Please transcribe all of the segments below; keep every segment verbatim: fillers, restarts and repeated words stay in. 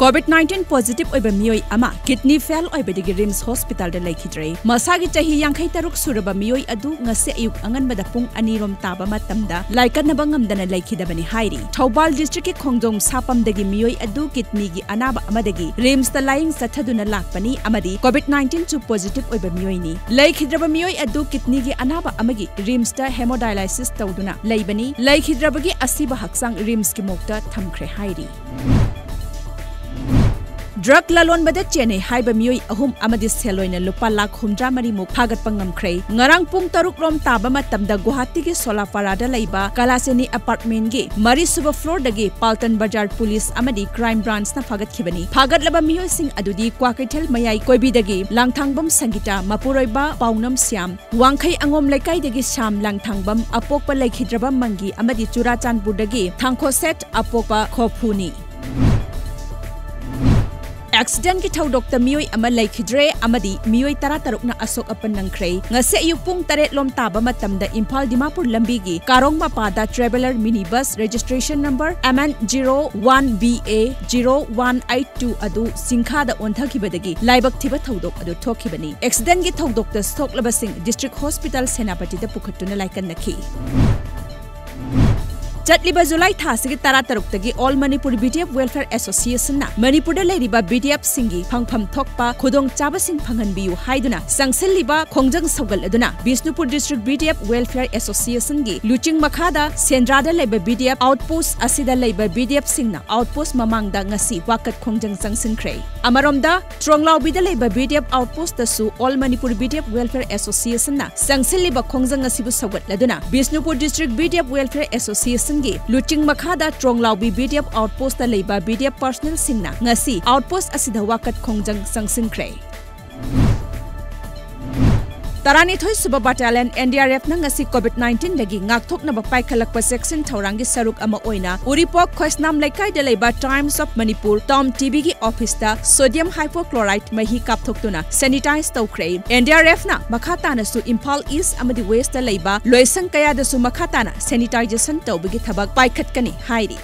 COVID nineteen positive ꯑꯣꯏꯕ ꯃꯤꯑꯣꯏ ꯑꯃ kidney fail ꯑꯣꯏꯕꯗꯒꯤ RIMS hospitalꯗ ꯂꯩꯈꯤꯗ꯭ꯔꯦ꯫ ꯃꯁꯥꯒꯤ ꯆꯍꯤ ꯌꯥꯡꯈꯩ ꯇꯔꯨꯛ ꯁꯨꯔꯕ ꯃꯤꯑꯣꯏ ꯑꯗꯨ ꯉꯁꯤ ꯑꯌꯨꯛ ꯑꯉꯟꯕꯗ ꯄꯨꯡ ꯑꯅꯤ ꯔꯣꯝ ꯇꯥꯕ ꯃꯇꯝꯗ ꯂꯥꯏꯀꯠꯅꯕ ꯉꯝꯗꯅ ꯂꯩꯈꯤꯗꯕꯅꯤ ꯍꯥꯏꯔꯤ꯫ ꯊꯧꯕꯥꯜ districtꯀꯤ ꯈꯣꯡꯖꯣꯝ ꯁꯥꯄꯝꯗꯒꯤ ꯃꯤꯑꯣꯏ ꯑꯗꯨ kidneyꯒꯤ ꯑꯅꯥꯕ ꯑꯃꯗꯒꯤ RIMSꯇ ꯂꯥꯌꯦꯡ ꯆꯠꯊꯗꯨꯅ ꯂꯥꯛꯄꯅꯤ ꯑꯃꯗꯤ COVID nineteen positive ꯑꯣꯏꯕ ꯃꯤꯑꯣꯏꯅꯤ꯫ ꯂꯩꯈꯤꯗ꯭ꯔꯕ ꯃꯤꯑꯣꯏ ꯑꯗꯨ kidneyꯒꯤ ꯑꯅꯥꯕ ꯑꯃꯒꯤ RIMSꯇ hemodialysis ꯇꯧꯗꯨꯅ ꯂꯩꯕꯅꯤ꯫ ꯂꯩꯈꯤꯗ꯭ꯔꯕꯒꯤ ꯑꯁꯤꯕ ꯍꯛꯆꯥꯡ RIMSꯀꯤ ꯃꯣꯛꯇ ꯊꯝꯈ꯭ꯔꯦ ꯍꯥꯏꯔꯤ꯫ Drug ꯂꯂꯣꯟꯕꯗ ꯆꯦꯟꯅꯩ ꯍꯥꯏꯕ ꯃꯤꯑꯣꯏ ꯑꯍꯨꯝ ꯑꯃꯗꯤ ꯁꯦꯜ ꯑꯣꯏꯅ ꯂꯨꯄꯥ ꯂꯥꯈ ꯍꯨꯝꯗ꯭ꯔꯥ ꯃꯔꯤ ꯃꯨꯛ ꯐꯥꯒꯠꯄ ꯉꯝꯈ꯭ꯔꯦ꯫ ꯉꯔꯥꯡ ꯄꯨꯡ ꯇꯔꯨꯛ ꯔꯣꯝ ꯇꯥꯕ ꯃꯇꯝꯗ ꯒꯨꯋꯥꯍꯥꯇꯤꯒꯤ ꯁꯣꯂꯥꯄꯥꯔꯥꯗ ꯂꯩꯕ ꯀꯂꯥꯁꯦꯅꯤ apartmentꯀꯤ ꯃꯔꯤꯁꯨꯕ floorꯗꯒꯤ ꯄꯥꯜꯇꯟ ꯕꯖꯥꯔ police ꯑꯃꯗꯤ crime branchꯅ ꯐꯥꯒꯠꯈꯤꯕꯅꯤ꯫ ꯐꯥꯒꯠꯂꯕ ꯃꯤꯑꯣꯏꯁꯤꯡ ꯑꯗꯨꯗꯤ ꯀ꯭ꯋꯥꯀꯩꯊꯦꯜ ꯃꯌꯥꯏ ꯀꯣꯏꯕꯤꯗꯒꯤ ꯂꯥꯡꯊꯥꯡꯕꯝ ꯁꯪꯒꯤꯇꯥ, ꯃꯄꯨꯔꯣꯏꯕ ꯄꯥꯎꯅꯝ ꯁ꯭ꯌꯥꯝ, ꯋꯥꯡꯈꯩ ꯑꯉꯣꯝ ꯂꯩꯀꯥꯏꯗꯒꯤ ꯁ꯭ꯌꯥꯝ ꯂꯥꯡꯊꯥꯡꯕꯝ, ꯑꯄꯣꯛꯄ ꯂꯩꯈꯤꯗ꯭ꯔꯕ ꯃꯪꯒꯤ ꯑꯃꯗꯤ ꯆꯨꯔꯥꯆꯥꯟꯄꯨꯔꯗꯒꯤ ꯊꯥꯡꯈꯣꯁꯦꯠ ꯑꯄꯣꯛꯄ ꯈꯣꯐꯨꯅꯤ꯫ Accidentꯀꯤ ꯊꯧꯗꯣꯛꯇ ꯃꯤꯑꯣꯏ ꯑꯃ ꯂꯩꯈꯤꯗ꯭ꯔꯦ ꯑꯃꯗꯤ ꯃꯤꯑꯣꯏ ꯇꯔꯥ ꯇꯔꯨꯛꯅ ꯑꯁꯣꯛ ꯑꯄꯟ ꯅꯪꯈ꯭ꯔꯦ꯫ ꯉꯁꯤ ꯑꯌꯨꯛ ꯄꯨꯡ ꯇꯔꯦꯠ ꯂꯣꯝ ꯇꯥꯕ ꯃꯇꯝꯗ ꯏꯝꯐꯥꯜ ꯗꯤꯃꯥꯄꯨꯔ ꯂꯝꯕꯤꯒꯤ ꯀꯥꯔꯣꯡ ꯃꯄꯥꯗ traveller minibus registration number M N zero one B A zero one eight two ꯑꯗꯨ ꯆꯤꯡꯈꯥꯗ ꯑꯣꯟꯊꯈꯤꯕꯗꯒꯤ ꯂꯥꯏꯕꯛ ꯊꯤꯕ ꯊꯧꯗꯣꯛ ꯑꯗꯨ ꯊꯣꯛꯈꯤꯕꯅꯤ꯫ Accidentꯀꯤ ꯊꯧꯗꯣꯛꯇ ꯁꯣꯛꯂꯕꯁꯤꯡ district hospital ꯁꯦꯅꯥꯄꯇꯤꯗ ꯄꯨꯈꯠꯇꯨꯅ ꯂꯥꯏꯀꯠꯅꯈꯤ꯫ ꯆꯠꯂꯤꯕ ꯖꯨꯂꯥꯏ ꯊꯥ ꯑꯁꯤꯒꯤ ꯇꯔꯥ ꯇꯔꯨꯛꯇꯒꯤ All Manipur B D F Welfare Associationꯅ ꯃꯅꯤꯄꯨꯔꯗ ꯂꯩꯔꯤꯕ B D Fꯁꯤꯡꯒꯤ ꯐꯪꯐꯝ ꯊꯣꯛꯄ ꯈꯨꯗꯣꯡꯆꯥꯕꯁꯤꯡ ꯐꯪꯍꯟꯕꯤꯌꯨ ꯍꯥꯏꯗꯨꯅ ꯆꯪꯁꯤꯜꯂꯤꯕ ꯈꯣꯡꯖꯪ ꯁꯧꯒꯠꯂꯗꯨꯅ Bishnupur District B D F Welfare Associationꯒꯤ ꯂꯨꯆꯤꯡ ꯃꯈꯥꯗ ꯁꯦꯟꯗ꯭ꯔꯥꯗ ꯂꯩꯕ B D F outpost ꯑꯁꯤꯗ ꯂꯩꯕ B D Fꯁꯤꯡꯅ outpost ꯃꯃꯥꯡꯗ ꯉꯁꯤ ꯋꯥꯀꯠ ꯈꯣꯡꯖꯪ ꯆꯪꯁꯤꯟꯈ꯭ꯔꯦ꯫ ꯑꯃꯔꯣꯝꯗ, ꯇ꯭ꯔꯣꯡꯂꯥꯎꯕꯤꯗ ꯂꯩꯕ B D F outpostꯇꯁꯨ All Manipur B D F Welfare Associationꯅ ꯆꯪꯁꯤꯜꯂꯤꯕ ꯈꯣꯡꯖꯪ ꯑꯁꯤꯕꯨ ꯁꯧꯒꯠꯂꯗꯨꯅ Bishnupur District B D F Welfare Associationꯒꯤ ꯂꯨꯆꯤꯡ ꯃꯈꯥꯗ ꯇ꯭ꯔꯣꯡꯂꯥꯎꯕꯤ B D F outpostꯇ ꯂꯩꯕ B D F personnelꯁꯤꯡꯅ ꯉꯁꯤ outpost ꯑꯁꯤꯗ ꯋꯥꯀꯠ ꯈꯣꯡꯖꯪ ꯆꯪꯁꯤꯟꯈ꯭ꯔꯦ꯫ ꯇꯔꯥꯅꯤꯊꯣꯏ ꯁꯨꯕ Battalion N D R Fꯅ ꯉꯁꯤ COVID nineteenꯗꯒꯤ ꯉꯥꯛꯊꯣꯛꯅꯕ ꯄꯥꯏꯈꯠꯂꯛꯄ ꯆꯦꯛꯁꯤꯟ ꯊꯧꯔꯥꯡꯒꯤ ꯁꯔꯨꯛ ꯑꯃ ꯑꯣꯏꯅ ꯎꯔꯤꯄꯣꯛ ꯈꯣꯏꯁꯅꯥꯝ ꯂꯩꯀꯥꯏꯗ ꯂꯩꯕ Times of Manipur Town TVꯒꯤ officeꯇ sodium hypochlorite ꯃꯍꯤ ꯀꯥꯞꯊꯣꯛꯇꯨꯅ sanitize ꯇꯧꯈ꯭ꯔꯦ꯫ N D R Fꯅ ꯃꯈꯥ ꯇꯥꯅꯁꯨ ꯏꯝꯐꯥꯜ East ꯑꯃꯗꯤ Westꯇ ꯂꯩꯕ ꯂꯣꯏꯁꯪ ꯀꯌꯥꯗꯁꯨ ꯃꯈꯥ ꯇꯥꯅ sanitization ꯇꯧꯕꯒꯤ ꯊꯕꯛ ꯄꯥꯏꯈꯠꯀꯅꯤ ꯍꯥꯏꯔꯤ꯫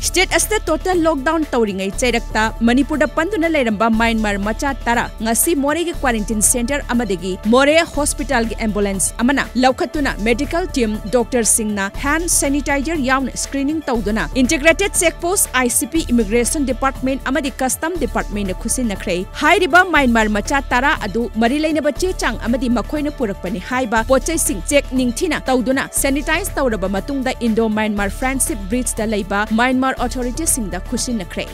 State ꯑꯁꯤꯗ total lockdown ꯇꯧꯔꯤꯉꯩ ꯆꯩꯔꯛꯇ ꯃꯅꯤꯄꯨꯔꯗ ꯄꯟꯗꯨꯅ ꯂꯩꯔꯝꯕ ꯃ꯭ꯌꯥꯟꯃꯥꯔ ꯃꯆꯥ ꯇꯔꯥ ꯉꯁꯤ ꯃꯣꯔꯦꯒꯤ quarantine centre ꯑꯃꯗꯒꯤ ꯃꯣꯔꯦ hospitalꯒꯤ ambulance ꯑꯃꯅ ꯂꯧꯈꯠꯇꯨꯅ medical team doctorꯁꯤꯡꯅ hand sanitizer ꯌꯥꯎꯅ screening ꯇꯧꯗꯨꯅ Integrated Check Post, I C P, Immigration Department ꯑꯃꯗꯤ Custom Departmentꯅ ꯈꯨꯠꯁꯤꯟꯅꯈ꯭ꯔꯦ꯫ ꯍꯥꯏꯔꯤꯕ ꯃ꯭ꯌꯥꯟꯃꯥꯔ ꯃꯆꯥ ꯇꯔꯥ ꯑꯗꯨ ꯃꯔꯤ ꯂꯩꯅꯕ ꯆꯦ ꯆꯥꯡ ꯑꯃꯗꯤ ꯃꯈꯣꯏꯅ ꯄꯨꯔꯛꯄꯅꯤ ꯍꯥꯏꯕ ꯄꯣꯠꯆꯩꯁꯤꯡ check ꯅꯤꯡꯊꯤꯅ ꯇꯧꯗꯨꯅ sanitize ꯇꯧꯔꯕ ꯃꯇꯨꯡꯗ Indo Myanmar Friendship Bridgeꯇ ꯂꯩꯕ ꯃ꯭ꯌꯥꯟꯃꯥꯔ authorityꯁꯤꯡꯗ ꯈꯨꯠꯁꯤꯟꯅꯈ꯭ꯔꯦ꯫